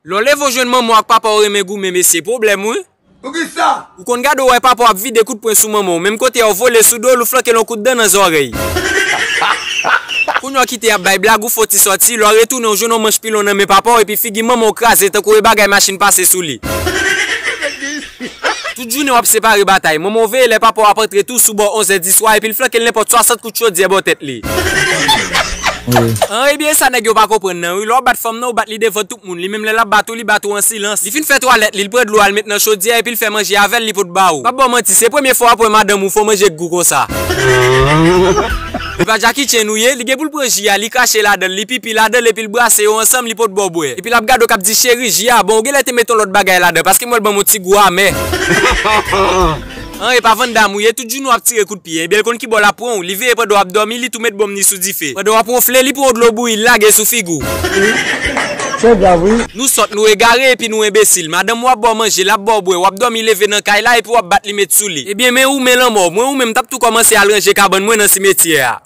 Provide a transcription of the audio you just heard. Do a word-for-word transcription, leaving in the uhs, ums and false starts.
Lè w leve w jwenn manman w ak papa w renmen goumen, mesye, pwoblèm, wi. Poukisa? Ou konn gade w wè papa w ap vide kout pwen sou manman w, menm kote a w vole sou do l, ou flanke l yon kout dan nan zòrèy. Kounye a w kite y ap bay blag, ou fè w ti sòti, lè w retounen w jwenn yon manch pilon nan men papa w, epi figi manman w kraze tankou e bagay machin pase sou li. Tout jounen w ap separe batay. Manman w veye lè papa w ap antre tou sou bò onz è di swa, epi l flanke l nenpòt swasant kout chodyè bò tèt li. An, ebyen, sa nèg yo pa konprann nan, wi. Lè w bat fanm nan, ou bat li devan tout moun. Li menm lè l ap bat ou, li bat ou an silans. Li fin fè twalèt li, li pran dlo al met nan chodyè, epi l fè manje avè l, li pot ba ou. M ap ba w manti, se premye fwa w ap wè madanm ou fè w manje k gou konsa. E pa Jackie Chan ou ye, li gen pou l pran ji a, li krache ladan l, li pipi ladan l, epi l brase yo ansanm, li pot ba w bwè. Epi l ap gade w k ap di, cheri, ji a bon, ou genlè te met yon lòt bagay ladan, paske m wè l ban m yon ti gou amè. An, e pa Van Damme ou ye, tout jounen w ap tire kout pye, ebyen l konn ki bò l ap pran w, li veye pandan w ap dòmi, li tou met bonm ni sou dife. Pandan w ap wonfle, li pran yon dlo bouyi, l lage sou figi w. Se grav, wi. Nou sòt, nou egare, epi nou enbesil. Madanm ou ap ba w manje, l ap ba w bwè, w ap dòmi leve nan kay la, epi w ap bat li met sou li. Ebyen, men ou, men lanmò. Mwen ou menm, m t ap tou kòmanse al ranje kabann mwen nan simetyè a.